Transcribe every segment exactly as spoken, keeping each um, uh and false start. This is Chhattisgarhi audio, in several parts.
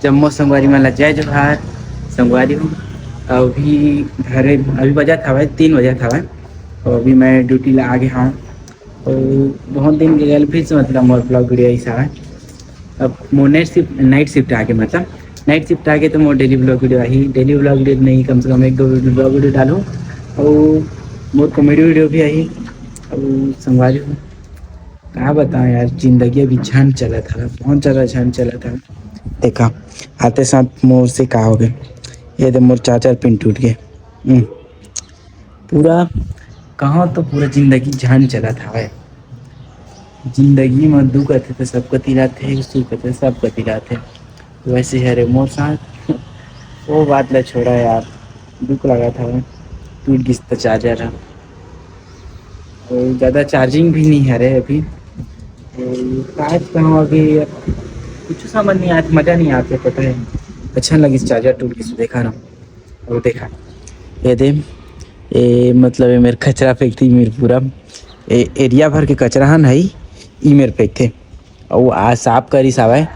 जम्मो संगवारी मन ला जय जोहार। संगवारी हो, अभी घरे, अभी बजत हवय, तीन बजत हवय। अउ अभी मैं ड्यूटी ला आगे हवं। अउ बहुत दिन के गलती से, मतलब, मोर vlog video ऐसा है। अब मोर नाइट शिफ्ट, नाइट शिफ्ट आगे, मतलब, नाइट शिफ्ट आगे तो मोर डेली vlog video आही। डेली vlog video नहीं, कम से कम एक दो vlog video डालहूँ। अउ मोर कॉमेडी वीडियो भी आही। अउ संगवारी हो, का बताओ यार, जिंदगी अभी झंड चलत हवे, बहुत ज्यादा झंड चलत हवे। देखा, आते साथ मोर से का हो गए, ये दे, मोर चार्जर पिन टूट गए। हम्म, पूरा, कहाँ तो पूरा जिंदगी झंड चलत हवे। जिंदगी में दुख आथे तो सब कति आथे, सुख आथे सब कति आथे। वैसे ही हरे मोर साथ। वो बात ला छोड़ा यार, दुख लगा था, टूट गिस त चार्जर ह। अउ ज्यादा चार्जिंग भी नहीं हरे अभी। अउ का कहूँ, अभी कुछ समझ नहीं आत, मजा नहीं आते, पता है। अच्छा लगिस चार्जर टूट गिस, देखा ना। अउ देखा, ये दे, ए, मतलब, ये मेर कचरा फेंकती, मेर पूरा, ए, एरिया भर के कचरा हन हई, ई मेर फेंकथे। अउ आज साफ करिस हवय,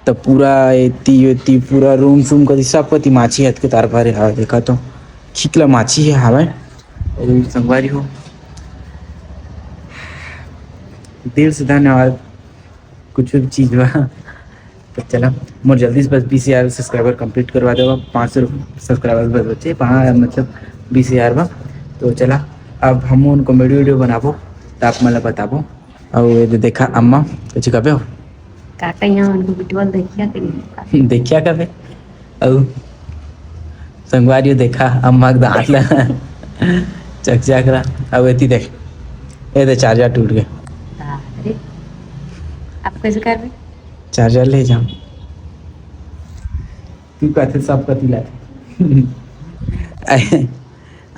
त पूरा एती ओती, पूरा रूम सूम कती, सब कती माछी हत के तार भरे हवय। देखा तो, खिकला माछी हे हवय। अउ संगवारी हो, दिल से धन्यवाद। कुछ भी चीज बा। तो चला, मोर जल्दी से बस बीस हजार सब्सक्राइबर कंप्लीट करवा देवा। पाँच सौ सब्सक्राइबर बस बचे, पाँच, मतलब, बीस हजार बा। तो चला, अब हम उन कॉमेडी वीडियो बनाबो, त आप मन ला बताबो। अउ ये दे देखा अम्मा, कुछ कबे हो? का कहिया, उनको बिटुआ ल देखिया के नहीं। देखिया कबे? अउ संगवारी हो, देखा अम्मा के दांत ला, चकचक ला। अउ एती देख, ये दे चार्जर टूट गए। बाप रे, आप कैसे कर रहे? चार्जर ले जाओ। तू कहते सब कति लाते।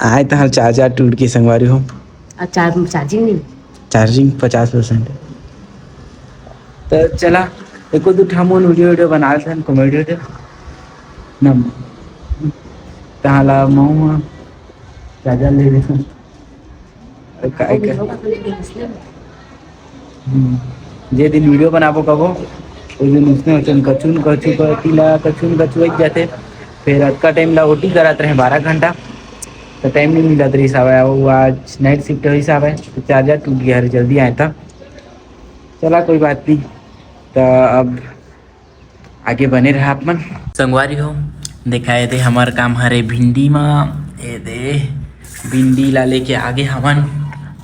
आए तो हर चार्जर टूट के, संगवारी हो। आ, चार-, चार्जिंग नहीं? चार्जिंग पचास परसेंट। तो चला, एको दू ठा मोन वीडियो, वीडियो बना लेथन, कॉमेडी वीडियो। नम, तहाँ ला महूँ चार्जर ले लेथन। अरे, काय, काय? हम्म। जे दिन वीडियो बनाबो कबो, ओ दिन उसने वचन कछु न कछु कति ला, कछु न कछु एक जाथे। फिर अतका टाइम ला ओटी करत रहे, बारह घंटा, तो टाइम नहीं मिलत रहिस हवय। वो आज नाइट शिफ्ट होइस हवय, तो चार्जर टूट गया हरे, जल्दी आए था। चला, कोई बात नहीं। तो अब आगे बने रहा आप मन। संगवारी हो, देखा, ये दे हमर काम हरे भिंडी मा, ये दे भिंडी ला लेके आगे हमन।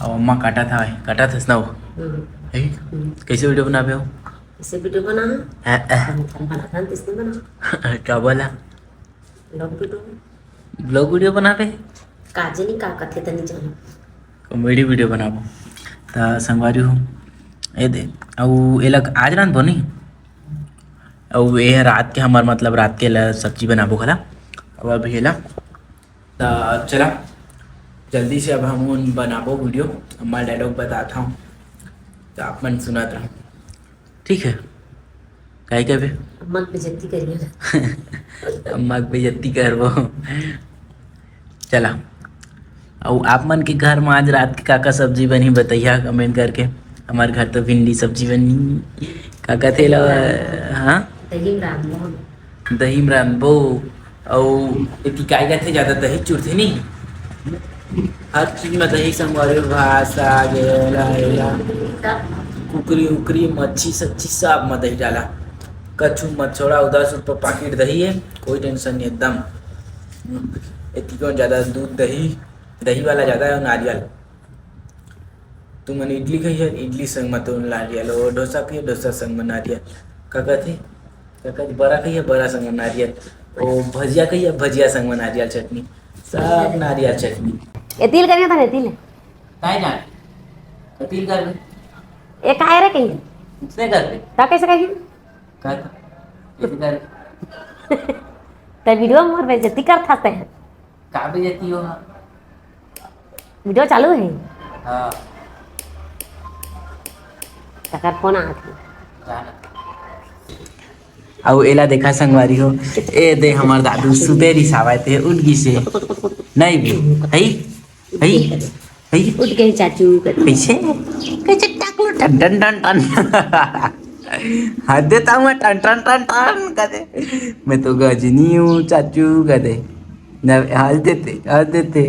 अउ अम्मा काटत हवय, काटत हस ना वो? हम्म। है? हम्म। कैसे वीडियो बनाबे हो? कैसे वीडियो बना? हाँ, हाँ। हम, हम बनाथन, तइसने बना। का बोला? Vlog video। Vlog video बनाबे? का जानी का कथे तनी जानो। कॉमेडी वीडियो बनाबो। त संगवारी हो, ए दे, अउ एला आज रांधबो नी? अउ ए ह रात के हमर, मतलब, रात के ला सब्जी बनाबो घला। अउ अभी एला, त चला, जल्दी से अब हम उन बनाबो वीडियो। अम्मा dialogue बतात हूँ, त आप मन सुनत रहो। ठीक है, काहे करबे? अम्मा के बेइज्जती करिए। अम्मा के बेइज्जती करबो। चला, अउ आप मन के घर में आज रात के का का सब्जी बनही, बताइया comment करके। हमार घर तो भिंडी सब्जी बनी। का कथे ला? हाँ, दही में रांधबो। दही में रांधबो। अउ एती काय कथे, ज्यादा दही चुरथे नहीं। हर चीज में दही, संगवारी हो, भात, साग, एला, एला, कुकरी, उकरी, मच्छी, सच्ची, सब में दही डाला। कछु मत छोड़ा, दस रुपये पाकिट दही है, कोई tension नहीं एकदम। एती कौन ज्यादा दूध, दही, दही वाला ज्यादा है, नारियल। तुमन इडली खाइए, इडली संग में तो नारियल, और डोसा खाइए, डोसा संग में नारियल। का कहते? का कहते? बरा खाइए, बरा संग में नारियल। ओ भजिया खाइए, भजिया संग में नारियल चटनी। सब नारियल चटनी। ए तिल करिया था ना, तिल। काय जान? तो तिल कर। ए काय रे कहीं? उसने कर दे। का कैसे कहीं? कर। कैसे कर? ते वीडियो में मोर बेइज्जती कर थाते हैं। का बेइज्जती हो? वीडियो चालू है। हाँ। तकर फोन आत है। जाना। अउ एला देखा संगवारी हो, ए दे हमर दादू सुते रिसावत हे, उठ गिसे। नहीं भी, है? है? है? उठ गए चाचू। कैसे? कैसे टाकलो टन टन टन टन। हाथ देता हूँ मैं, टन टन टन टन कर दे। मैं तो गजनी हूँ चाचू कर दे। न, हाथ देते, हाथ देते।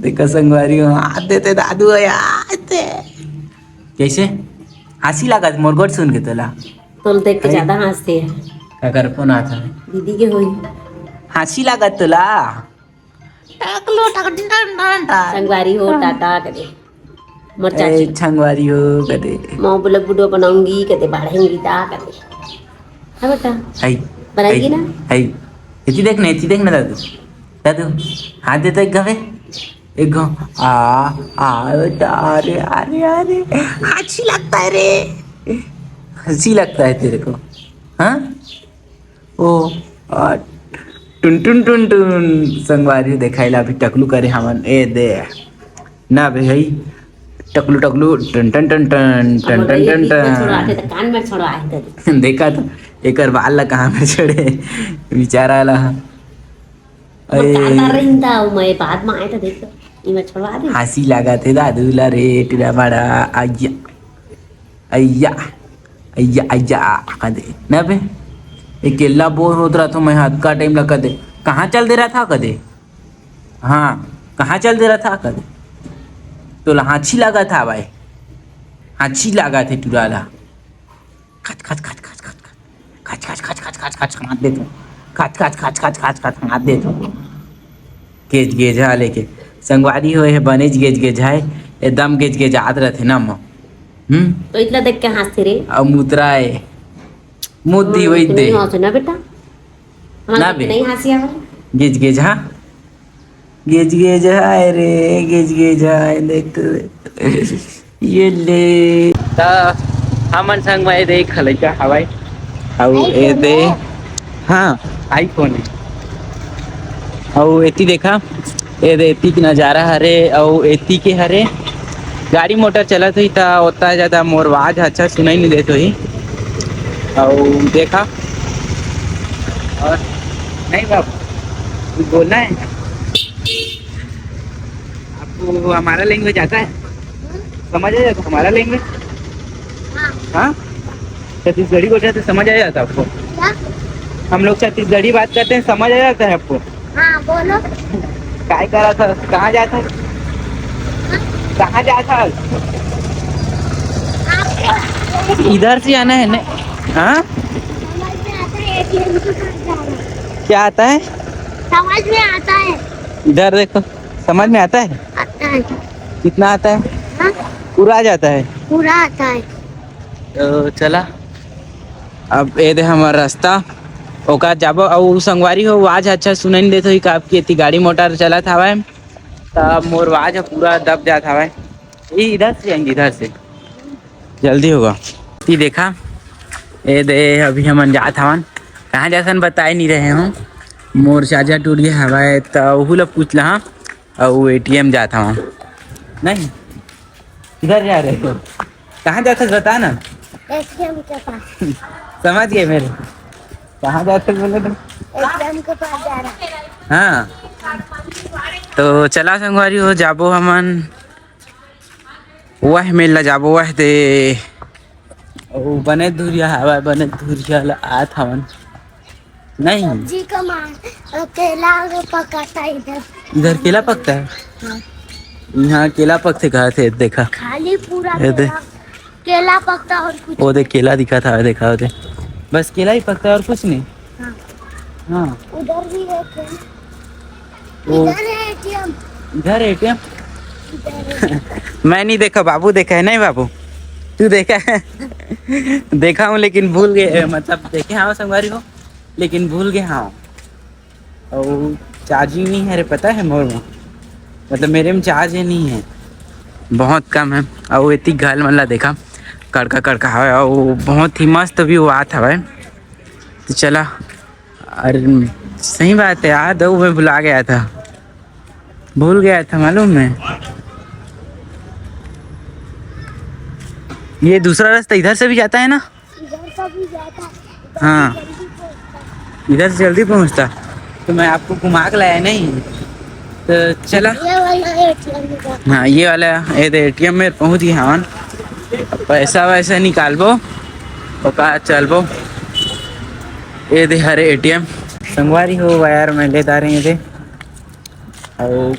देखो संगवारी हो, हाथ देते दादू हो, हाथ दे। कैसे? हंसी लागत मोर गोठ सुन के तोला? तोल देख के अरे। ज्यादा हंसते हैं। काकर फोन आता है? दीदी के होई। हंसी लागत तोला? टकलो टक टन टन टन। संगवारी हो, टाटा करे। मोर ए, चाची। संगवारी हो कदे। माँ बोले, "बुढ़ो बनाऊंगी," कदे, "बाढ़ेंगी दा," कदे। हाँ बेटा। हाय। बनाएगी हाय, ना? हाय। इति देख ना, इति देख ना दादू। दादू, हाथ देता एक घवे। एक घो। आ, आ, बेटा, अरे, अरे, अरे। हंसी लगता है रे। हंसी लगता है तेरे को। हाँ? ओ, आ, टुन टुन टुन टुन। संगवारी देखाइला अभी टकलू करे हमन। ए दे। ना बे हई। टकलू टकलू टन टन टन टन, टन हमर टन ये टन बीच में टन। छोड़वाथे त कान में छोड़वाथे त। देखा तो एकर बाल ला कहाँ में छोड़े। बेचारा ला। हमर कान ए। तार रही था, मैं बाद में आए तो देख तो। इमे छोड़वा दे। हंसी लागत हे दादू ला रे टीरा मारा। अइया। अइया। अइया, अइया, आ, कदे। ना बे, ए केला बोर होत रहा तो मैं हाथ का टाइम ला कदे। कहाँ चल दे रहा था कदे? हाँ, कहाँ चल दे रहा था कदे? तोला हांची लागत हे भाई। हांची लागत हे टुरा ला। खच, खच, खच, खच, खच, खच। खच, खच, खच, खच, खच, खच, हाथ दे तू। खच, खच, खच, खच, खच, खच, हाथ दे तू। गेज, गेजा लेके। संगवारी हो, ये बनेच गेज, गेज है। एकदम गेज, गेज आत रहते ना, म। हम्म? तो इतना देख के हंसते रे। अब मुतरा है। मुद्दी हाँ, वही इतनी दे। हंसे ना बेटा। हाँ, ना बे। नहीं हंसी आवे। गेज, गेज, हाँ। गेज, गेज, हाय रे, गेज, गेज, हाय, देख तो। ये ले। त हमन संग में देख लइका हवय। अउ ए दे, हाँ, iPhone है। अउ एती देखा, ए दे, एती के नजारा हरे, अउ एती के हरे, गाड़ी मोटर चलत होही, त ओतना ज्यादा मोर आवाज अच्छा सुनाई नहीं देत होही। अउ देखा, और नहीं बाबू, कुछ बोलना है? आपको हमारा लैंग्वेज आता है? समझ आ जाता है हमारा लैंग्वेज? हाँ। हाँ? छत्तीसगढ़ी बोल रहे थे, समझ आ जाता आपको? क्या? हम लोग छत्तीसगढ़ी बात करते हैं, समझ आ जाता है आपको? हाँ, बोलो। काय करा था? कहाँ जाता है? हाँ? कहाँ जाता है? आपको इधर से आना है ना? हाँ? समझ में आता है, एटीएम के पास जाना है। क्या आता है? समझ में आता है। इधर देखो, समझ में आता है? आता है। कितना आता है? हाँ? पूरा आ जाता है? पूरा आता है। तो चला, अब ए दे हमर रास्ता, ओका जाबो। अउ संगवारी हो, आवाज अच्छा सुनाई नहीं देत होही, काबर कि एती गाड़ी मोटर चलत हवय, त मोर आवाज ह पूरा दब जात हवय। ये इधर से जाएंगे, इधर से जल्दी होगा। ये देखा, ए दे, अभी हमन जात हवन, कहाँ जाथन बताए नहीं रहे हूँ। मोर चार्जर टूट गया हवय, त ओहू ला पूछ लहा। अउ एटीएम जात हवन। नहीं, किधर जा रहे हो? कहाँ जात हस, बता ना। एटीएम के पास। समझ गए मेरे, कहाँ जात हस बोले तो। एटीएम के पास जा रहा। हाँ, तो चला संगवारी हो, जाबो हमन वह मेला जाबो, वह दे। ओ, बने धुरिया हवय, बने धुरिया ला आत हवन। नहीं। सब्जी का मा-, केला पकाता है इधर। इधर केला पकता है? हाँ। यहाँ केला पकते कहा थे, देखा। खाली पूरा ये दे। केला, केला पकता और कुछ वो दे, केला दिखा था, देखा वो दे। बस केला ही पकता है और कुछ नहीं। हाँ। हाँ। उधर भी एक है। वो इधर है एटीएम। इधर है एटीएम? इधर है। मैं नहीं देखा, बाबू देखा है। नहीं बाबू, तू देखा है? देखा हूँ, लेकिन भूल गए, मतलब देखे हाँ संगवारी हो, लेकिन भूल गए हाँ। और चार्जिंग नहीं है रे, पता है मोर में, मतलब मेरे में चार्ज ही नहीं है, बहुत कम है। और इतनी घाल मन ला देखा, कड़का कड़का हवे, और बहुत ही मस्त व्यू आत हवे। तो चला, अरे सही बात है यार, दऊ मैं भुला गया था, भूल गया था मालूम है। ये दूसरा रास्ता इधर से भी जाता है ना? इधर से भी जाता है। हाँ, इधर से जल्दी पहुँचता, तो मैं आपको घुमा के लाया नहीं। तो चला। ये वाला एटीएम का। हाँ, ये वाला, ये तो एटीएम में पहुँच गए हवन। पैसा वैसा निकालबो। ओका चलबो। ये दे हरे एटीएम। संगवारी हो यार, मैं ले दारे ये दे। और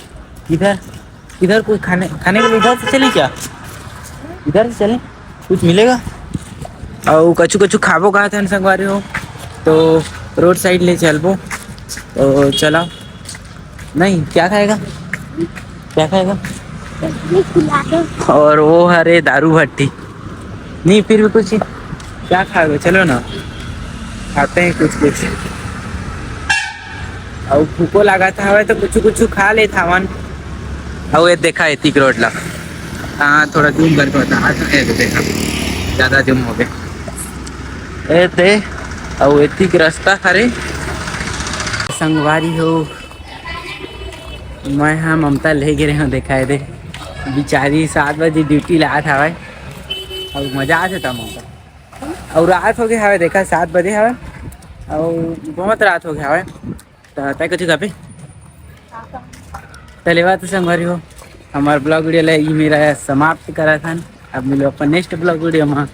किधर, किधर कुछ खाने, खाने के लिए इधर से चलें क्या? इधर से चलें, कुछ मिलेगा। और कछु कछु खाबो कहा था संगवारी हो, तो रोड साइड ले चलबो। तो चला। नहीं, क्या खाएगा? क्या खाएगा? और वो हरे दारू भट्टी। नहीं, फिर भी कुछ क्या खाएगा? चलो ना, खाते हैं कुछ कुछ। और भूखो लगा था हवे तो कुछ कुछ खा ले था मन। और ये देखा एतिक रोड ला। हाँ, थोड़ा जूम करके बता। हाँ, तो ये तो देखा, ज्यादा जूम हो गया। ए ते, अउ एतिक रास्ता हरे। संगवारी हो, मैं हा ममता ले गे रहे हूँ, देखाए दे। बिचारी सात बजे ड्यूटी ला आत हवय, अउ मजा आत हे त ममता। अउ रात हो गए हवय, देखा सात बजे हवय, अउ बहुत रात हो गए हवय। त तय कुछ खाबे? त लेवा तो संगवारी हो, हमार ब्लॉग वीडियो ला ई मेरा समाप्त करा थन। अब मिलो अपन नेक्स्ट ब्लॉग वीडियो में।